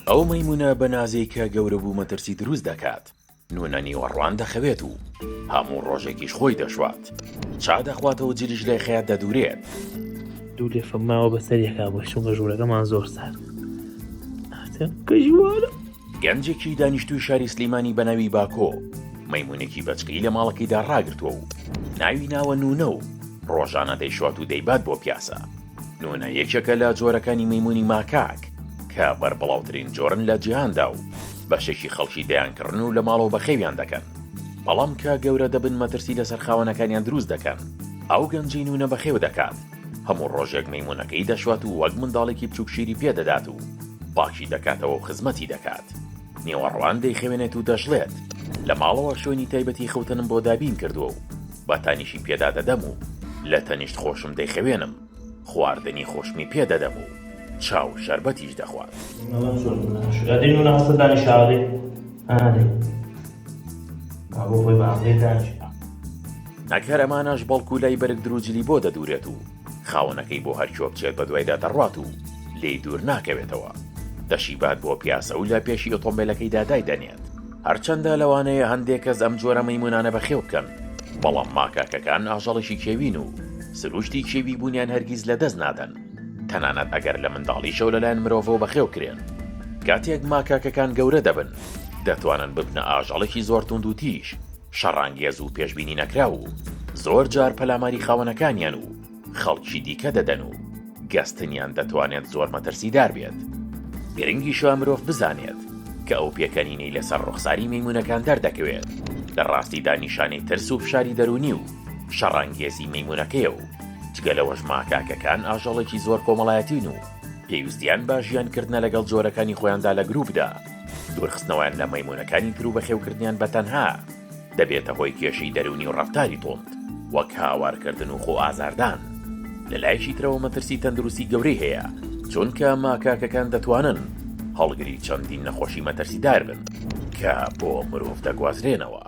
ئەو مەیمونە بەنازەی کە گەورە بوو مەترسی دروست دەکات، نونە نیوەڕوان دەخەوێت و هەموو ڕۆژێکیش خۆی دەشوات، چا دەخواتەوە جلیش لای خەیات دەدورێت. دوو لێفە ماوە بەسەر یەکا بووی چونکە ژوورەکەمان زۆر سارد کەژوارە. گەنجێکی دانیشتووی شاری سلیمانی بە ناوی باکۆ مەیمونێکی بەچکەی لە ماڵەکەیدا ڕاگرتووە و ناوی ناوە نونە و ڕۆژانە دەیشوات و دەیبات بۆ پیاسە. نونە یەکێکە لە جۆرەکانی مەیمونی ماکاک کە بەربڵاوترین جۆرن لە جیهاندا و بەشێکی خەڵکی دەیانکڕن و لە ماڵەوە بەخێویان دەکەن، بەڵام کە گەورە دەبن مەترسی لەسەر خاوەنەکانیان دروست دەکەن. ئەو گەنجەی نونە بەخێو دەکات هەموو ڕۆژێک مەیمونەکەی دەشوات و وەک منداڵێکی بچوک شیری پێ دەدات و پاکی دەکاتەوە و خزمەتی دەکات. نیوەڕوان دەیخەوێنێت و دەشڵێت، لە ماڵەوە شوێنی تایبەتی خەوتنم بۆ دابین کردووە و بەتانیشی پێدا دەدەم و لە تەنیشت خۆشم دەیخەوێنم، خواردنی خۆشمی پێ دەدەم و چا و شەربەتیش دەخوات. نەک هەر ئەمانەش بەڵکو لای بەرگ دروجلی بۆ دەدورێت و خاوەنەکەی بۆ هەرکوێ بچێت بەدوایدا دەڕوات و لێی دوور ناکەوێتەوە، دەشیبات بۆ پیاسە و لە پێشی ئۆتۆمبێلەکەیدا دایدەنێت. هەرچەندە لەوانەیە هەندێک کەس ئەم جۆرە مەیمونانە بەخێو بکەن، بەڵام ماکاکەکان ئاژەڵێکی کێوین و سروشتی کێوی بوونیان هەرگیز لەدەست نادەن، تەنانەت ئەگەر لە منداڵیشەوە لەلایەن مرۆڤەوە بەخێو کرێن. کاتێک ماکاکەکان گەورە دەبن، دەتوانن ببنە ئاژەڵێکی زۆر توندوتیژ، شەڕانگێز و پێشبینی نەکراو و زۆر جار پەلاماری خاوەنەکانیان و خەڵکی دیکە دەدەن و گەستنیان دەتوانێت زۆر مەترسیدار بێت. گرنگیشە مرۆڤ بزانێت کە ئەو پێکەنینەی لەسەر ڕوخساری مەیمونەکان دەردەکەوێت لە ڕاستیدا نیشانەی ترس و فشاری دەروونی و شەڕانگێزی مەیمونەکەیە و جگە لەوەش ماکاکەکان ئاژەڵێکی زۆر کۆمەڵایەتین و پێویستیان بە ژیانکردنە لەگەڵ جۆرەکانی خۆیاندا لە گروپدا. دوورخستنەوەیان لە مەیموونەکانی تر و بەخێوکردنیان بە تەنها دەبێتە هۆی کێشەی دەروونی و ڕەفتاری توند وەک هاوارکردن و خۆ ئازاردان. لە لایەکی ترەوە مەترسی تەندروستی گەورەی هەیە چونکە ماکاکەکان دەتوانن هەڵگری چەندین نەخۆشی مەترسیدار بن کە بۆ مرۆڤ دەگوازرێنەوە.